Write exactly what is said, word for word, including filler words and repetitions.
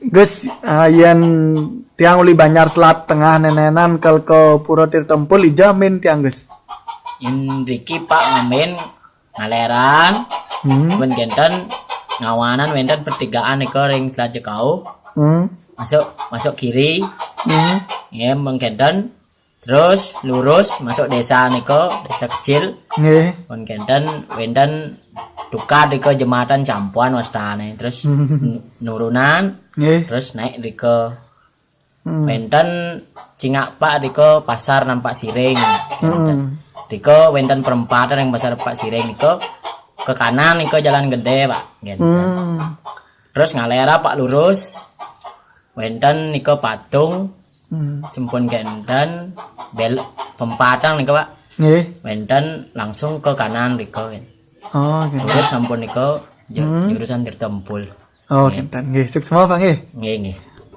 Gus, ah, yén tiang uli Banjar Selat Tengah nénénan kal ka Pura Tirta Empul, ija min tiang, Gus. Yén mriki, Pak, ngamin ngaleran, Hmm. Pun kénten ngawanan wénten pertigaan nika ring Selat Cekauh. Hmm. Masuk, masuk kiri. Hmm. Nggih, pun kénten. Terus lurus masuk desa nika, desa kecil. Nggih. Pun kénten wénten tukad nika jembatan Campuan wastane. Terus nu- nurunan, Nggih. Terus naik nika. Hmm. Wénten cingak, Pak, nika pasar Nampak Siring. Hmm. Nika wénten perempatan yang pasar Nampak Siring nika ke kanan nika jalan gede, Pak. Nggih. Hmm. Terus ngalera, Pak, lurus. Wénten nika patung, Hmm. sampun kénten bel pempatang nika, Pak. Nggih. Wénten langsung ke kanan nika. Oh, gitu. Terus sampun nika ju- jurusan Tirta Empul. Oh, kénten. Nggih, suksma, Pak, nggih. Nggih, nggih.